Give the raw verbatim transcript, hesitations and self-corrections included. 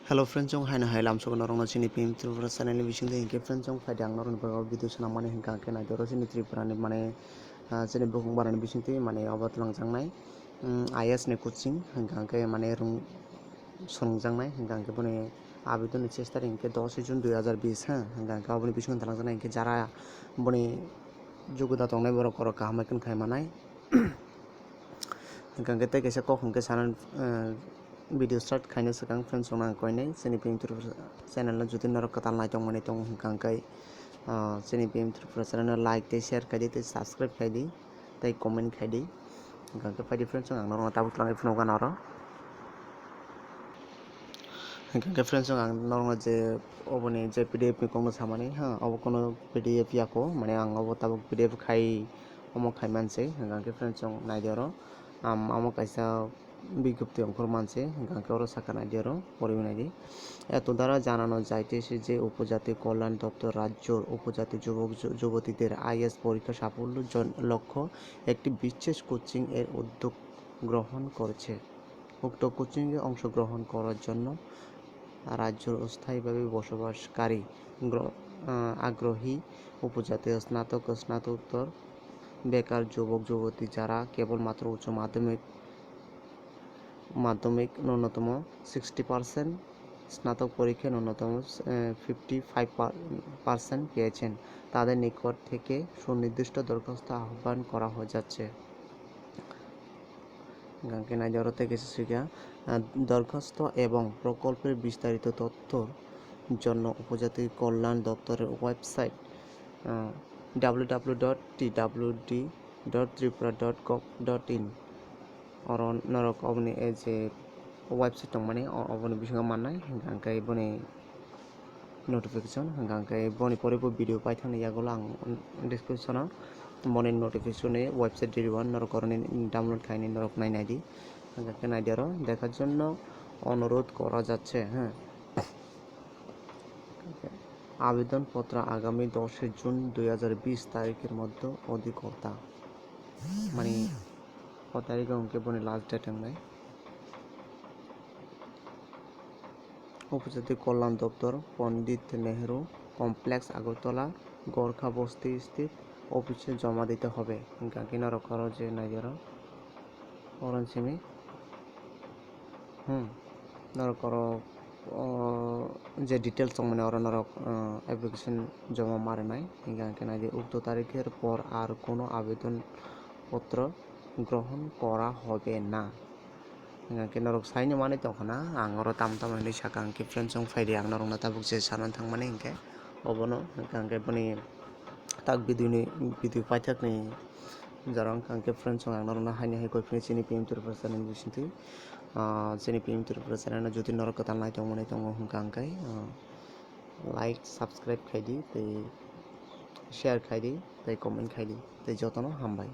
Hello friends, chwng haino hai lamsogo norokno chini P M Tripura channel ni bisingtwi. Hinkhe friends, chwng phaidi ang norokni bagwi video swnamani, hinkha khe naitoro chini Tripura ni mane, ah, chini bukhuk barani bisingtwi mane obo twlangjaknai, mm, I A S ni coaching, hinkha khe mane rung-, swrwngjaknai, hinkha khe boni abidon ni ses tarik hinkhe dos June dui hazar bis, ha, hinkha khe oboni bisingo twlangjaknai hinkhe jara boni juguda tongnai borok oro kaham bai khe khai manai. Hinkha khe tei kaisa kok hinkhe sana, eh, video start khaina swkang friends rokno ang koinai chini P M Tripura channel no jodi norok kwtal naitongmani tongo hinkha khe, ah, chini P M Tripura channel no like tei share khaidi tei subscribe khaidi tei comment khaidi. Hinkha khe phaidi friends ang norokno tabuk twlangwi phunukgana oro. Hinkha khe friends ang norokno je oboni je P D F ni kokno samani ha, obo kono P D F yako, mane ang obo tabuk P D F khai omo khai manse. Hinkha khe friends ang naidi oro, am, omo kaisa bigjapti ongkhor manse, hinkha khe oro saka naidi oro, poriwi naidi. এত দ্বারা জানানো যাইতেছে যে উপজাতি কল্যাণ দপ্তর রাজ্যর উপজাতি যুবক যু-, যুবতীদের আইএএস পরীক্ষা সাফল্য জন-, লক্ষ্য একটি বিশেষ কোচিং এর উদ্যোগ গ্রহণ করেছে। উক্ত কোচিংয়ে অংশগ্রহণ করার জন্য রাজ্যর স্থায়ীভাবে বসবাসকারী গ্র-, আহ, আগ্রহী উপজাতীয় স্নাতক ও স্নাতকোত্তর বেকার যুবক যুবতী যারা কেবলমাত্র উচ্চ মাধ্যমিক, মাধ্যমিক ন্যূনতম সিক্সটি পার্সেন্ট, স্নাতক পরীক্ষায় ন্যূনতম, আহ, ফিফটি ফাইভ পার্সেন্ট পেয়েছেন, তাদের নিকট থেকে সুনির্দিষ্ট দরখাস্ত আহ্বান করা হয়ে যাচ্ছে। Hinkha khe naidi oro tei kaisa swikha, ah, দরখাস্ত এবং প্রকল্পের বিস্তারিত তথ্যর জন্য উপজাতি কল্যাণ দপ্তরের website, ah, W W W dot T W D dot tripura dot gov dot in. Oro norok oboni, eh, je website tongmani, o-, oboni bisingo mannai, hinkha khe boni notification, hinkha khe boni pore bo video paithakni yagulo ang description o boni notification ni website rw norok oroni download khaini norok nai naidi, hinkha khe naidi oro দেখার জন্য অনুরোধ করা যাচ্ছে, হ্যাঁ। আবেদনপত্র আগামী দশই জুন দুই হাজার বিশ তারিখের মধ্যে অধিকর্তা, মানে, o tarikh o hinkhe boni last date wngnai. উপজাতি কল্যাণ দপ্তর, পণ্ডিত নেহেরু কমপ্লেক্স, আগরতলা, গোর্খা বস্তি স্থিত অফিসে জমা দিতে হবে. Hinkha khe norok oro je naidi oro, oro simi, hmm, norok oro, o, je details tongmani oro norok, o, application joma ma rwnai. Hinkha khe naidi, উক্ত তারিখের পর আর কোনো আবেদনপত্র গ্রহণ করা হবে না. Hinkha khe norok saini manwi tongkha na, ang oro tamo tamo hinwi sakha, hinkhe friends chwng phaidi ang norokno tabuk je sana thangmani hinkhe obono, hinkha khe boni tak video ni, video paithakni jora hinkha khe friends chwng ang norokno haini hai koi phano chini P M Tripura channel ni bisingtwi, ah, chini P M Tripura channel no jodi norok kwtal naitongmani tongo hinkha khe, ah, like, subscribe khaidi tei share khaidi tei comment khaidi tei jotono hambai.